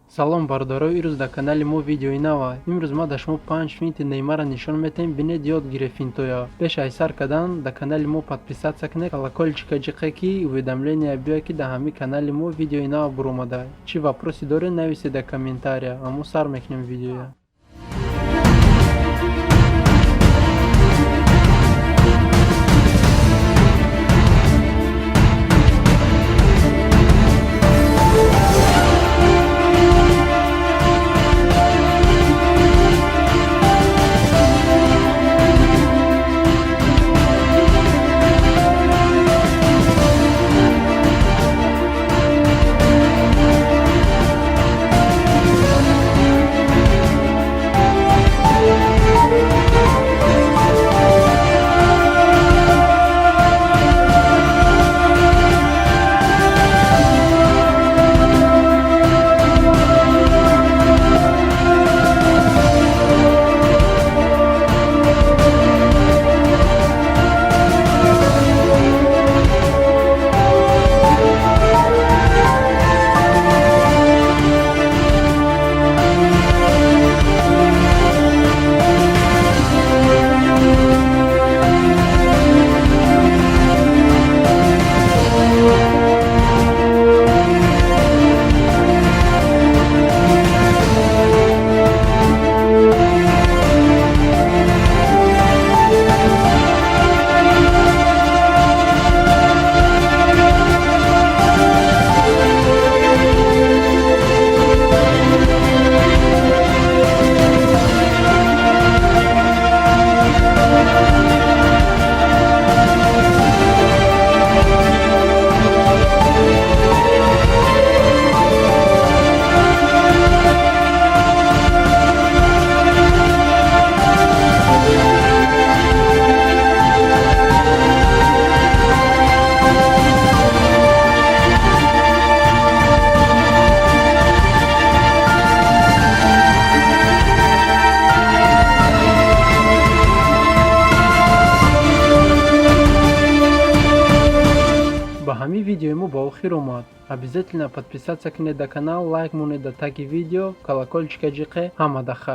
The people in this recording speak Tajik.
Салом, бародаро! Ирӯз дар канали мо видеои нава. Имрӯз ма дар шумо панҷ финти Неймарро нишон метаҳем. Бинед, ёд гиред финтоя. Пеш аз сар кардан, дар канали мо подписаться кунед, колокольчика ҷиқе, ки уведомления биёяд, ки дар ҳамин канали мо видеои нава буромада. Чӣ вопросе доред, нависед дар комментария, а мо сар мекунем видеоя. Ба ҳамин видеои мо ба охир омад. Обязательно подписаться кунед дар канал, лайк монед дар таги видео, колокольчика ҷиқе. Ҳамада хайр!